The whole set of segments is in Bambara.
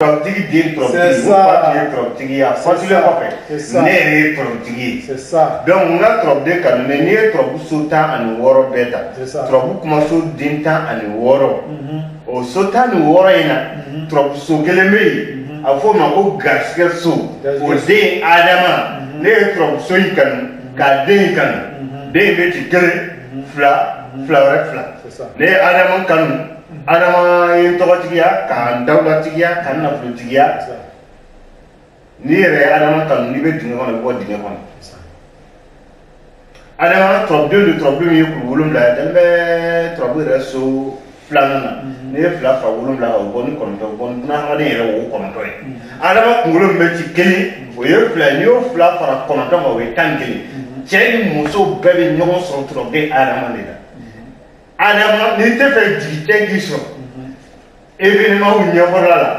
Turabutigi den turabutigi, n fa tun ye turabutigi ye, a fatulen kɔfɛ ne yɛrɛ ye turabutigi ye. C'est ça. Donc n ka turabuden kanu ne, n'i ye turabu so 16 bɛɛ ta, turabu kumaso den 16, o so 16 in na, turabu so kelen bɛ yen, a bɛ fɔ o ma ko garisɛgɛ so, o den Adama. Ne ye turabu so in kanu k'a den in kanu. Den in bɛ ci kelen, fila, fila wɛrɛ, fila. Ne ye Adama kanu. Adama ye n tɔgɔtigiya, ka n dawulatigiya, ka n nafolotigiya. N'i yɛrɛ ye Adama kanu, n'i bɛ dingɛ kɔnɔ, i bɛ bɔ dingɛ kɔnɔ. Adama turabuden don, turabuden min ye kuru 7 ye, a dalen bɛ turabu yɛrɛ so filanan na. N'i ye fila fara 7 kan, o bɛ bɔ ni 9, o bɛ bɔ ni bunahadamaden yɛrɛ wo 9 ye. Adama kunkolo min bɛ ci kelen, o ye fila ye. N'i y'o fila fara 9 kan, o ye 11. Cɛ ni muso bɛɛ bɛ ɲɔgɔn sɔrɔ turabuden Adama de la. Adama, n'i tɛ fɛ jigicɛ k'i sɔrɔ événement ɲɛkɔrɔla la,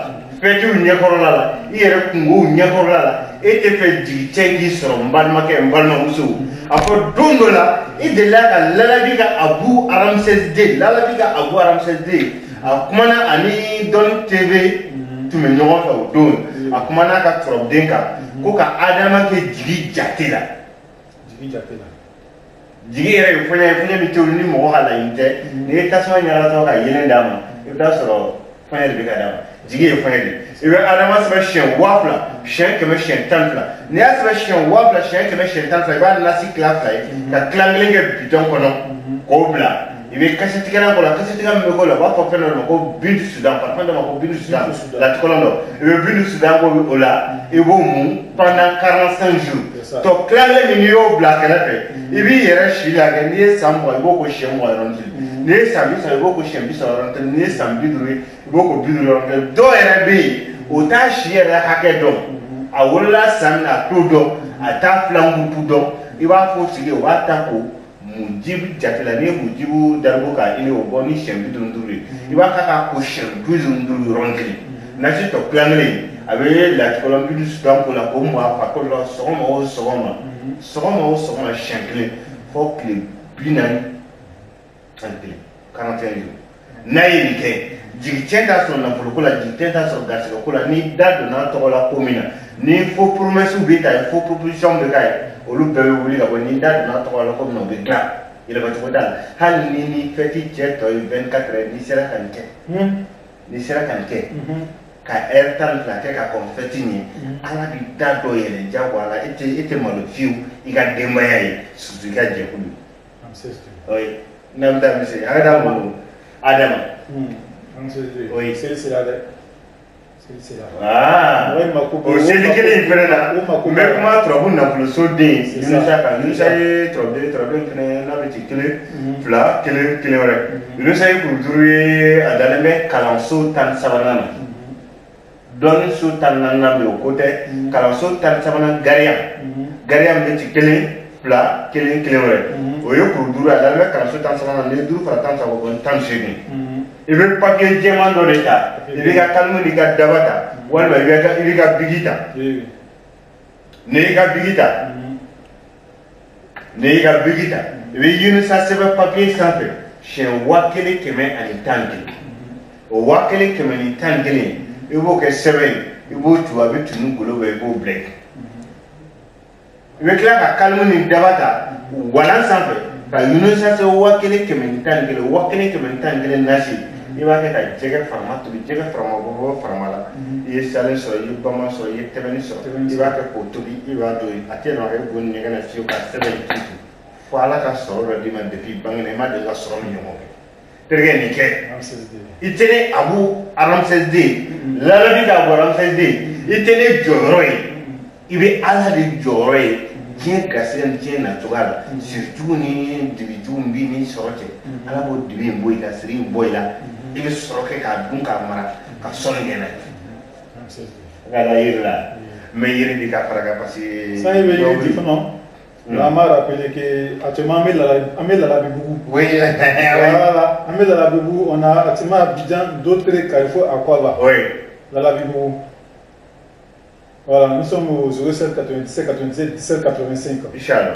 fɛtiw ɲɛkɔrɔla la, i yɛrɛ kungow ɲɛkɔrɔla la, e tɛ fɛ jigicɛ k'i sɔrɔ, n balimakɛ, n balimamuso, a fɔ don dɔ la i delila ka Lalabi ka Abu Ramsès den, Lalabi ka Abu Ramsès den, a kumana ani Dɔnni TV tun bɛ ɲɔgɔn fɛ o don, a kumana ka turabuden kan ko ka Adama kɛ jigi jate la. Jigi jate la. Jigi yɛrɛ ye fɛn ye, fɛn min tɛ ni mɔgɔ ka laɲini tɛ. N'i ye tasuma ɲagatɔ ka yeelen d'a ma, i bɛ taa sɔrɔ fɛn de bɛ ka d'a ma. Jigi ye fɛn de ye. I bɛ Adama sɛbɛn siɲɛ 2000, siɲɛ 100, siɲɛ 12. N'i y'a sɛbɛn siɲɛ 2000, siɲɛ 100, siɲɛ 12, i b'a nasi tila fila ye, ka tila kelen kɛ bitɔn kɔnɔ k'o bila. I bɛ kasetigɛlan k'o la. Kasetigɛ min bɛ k'o la, u b'a fɔ fɛn dɔ ma ko bintu sudan, fɛn dɔ ma ko bintu sudan, latikɔlɔn dɔ. I bɛ bintu sudan k'o la, i b'o mun pendant 45 jours. Tɔ tilalen min, n'i y'o bila kɛrɛfɛ, i b'i yɛrɛ si lajɛ. N'i ye san 20, i b'o ko siɲɛ 20 yɔrɔnin kelen. N'i ye san 30, i b'o ko siɲɛ 30 yɔrɔnin kelen. N'i ye san 50 ye, i b'o ko 50 yɔrɔnin kelen. Dɔw yɛrɛ bɛ yen, o t'a si yɛrɛ hakɛ dɔn, a wolola san min na a t'o dɔn, a t'a filankupu dɔn. I b'a fɔ o tigi ye, o b'a ta k'o mujibu jate la. N'i ye mujibu daribu ka i ni o bɔ ni siɲɛ 55 ye, i b'a k'a ka ko siɲɛ 55 yɔrɔnin kelen. Nasi tɔ tilan kelen, a bɛ latikɔlɔn bintu sudan ko la k'o mun a farikolo la sɔgɔma o sɔgɔma, sɔgɔma o sɔgɔma, siɲɛ kelen fo tile 41, 41 jours. N'a ye nin kɛ, jigicɛ t'a sɔrɔ nafoloko la, jigicɛ t'a sɔrɔ garisɛgɛ ko la. Ni da donna tɔgɔ la ko min na, ni faux promesse bɛ ta ye, faux proposition bɛ k'a ye, olu bɛɛ bɛ wuli ka bɔ. Ni da donna tɔgɔ la ko min na, o bɛ dilan, yɛlɛmacogo t'a la. Hali ni fɛti cɛ tɔ ye 24 heures, n'i sera ka nin kɛ, n'i sera ka nin kɛ ka heure 12 kɛ ka kɔn fɛti ɲɛ, Ala bɛ da dɔ yɛlɛ jagoya la. E tɛ malo fiyewu i ka denbaya ye, surtout i ka jɛkulu. Oui, n'an bɛ taa misi, an ka taa mun Adama. Oui. Seli sera dɛ. Seli sera. Aa, o seli kelen in fɛnɛ na, n bɛ kuma turabu nafoloso den Yunusa kan. Yunusa ye turabuden, turabuden fɛnɛ n'a bɛ ci kelen, fila, kelen, kelen wɛrɛ. Yunusa ye kuru duuru ye, a dalen bɛ kalanso 13nan na. Dɔnni so 14nan bɛ yen, o ko tɛ. Kalanso 13nan, gariya, gariya min bɛ ci kelen, fila, kelen, kelen wɛrɛ, o ye kuru duuru ye. A dalen bɛ kalanso 13nan. N'i ye duuru fara 13 kan, o bɛ 18. I bɛ papiye jɛman dɔ de ta, i b'i ka kalimu n'i ka daba ta, walima i b'i ka bigi ta. N'i y'i ka bigi ta, n'i y'i ka bigi ta, i bɛ Yunusa sɛbɛn papiye sanfɛ siɲɛ 1111. O 1111, i b'o kɛ sɛbɛn ye, i b'o tu, a bɛ tu ni golo bɛ, i b'o bila yen. I bɛ tila ka kalimu ni daba ta walan sanfɛ ka Yunusa sɛbɛn 1111. 1111 nasi, i b'a kɛ ka jɛgɛ farama tobi. Jɛgɛ farama bɔ bɔ farama la, i ye salen sɔrɔ, i ye bama sɔrɔ, i ye tɛbɛnni sɔrɔ, i b'a kɛ k'o tobi, i b'a don a tɛ yɛlɛma ka kɛ go ni ɲɛgɛn na fiyewu. Ka sɛbɛn in tu fo Ala ka sɔrɔ dɔ d'i ma depuis bangena, i ma deli ka sɔrɔ min ɲɔgɔn kɛ. Terikɛ, nin kɛ, i tɛ ne Abu Ramsès den, Lalabi ka Abu Ramsès den, i tɛ ne jɔyɔrɔ ye, i bɛ Ala de jɔyɔrɔ ye diɲɛ garisɛgɛ ni diɲɛ nacogoya la. Sirijugu ni dibijugu min b'i ni sɔrɔ cɛ, Ala b'o dibi in bɔ i la, siri in bɔ i la, i bɛ sɔrɔ kɛ k'a dun, k'a mara, ka sɔnni kɛ n'a ye. Ka da yiri la, n bɛ yiri di ka fara kan parce que. Sanni bɛ yiri di fana. An b'a rappeler que actuellement an bɛ Lalabibugu. Voilà, an bɛ Lalabibugu, on a actuellement Abidjan, d'autres carrefours à Kouaba. Lalabibugu. Voilà, nous sommes au 07 97 97 17 85. Inch'Allah.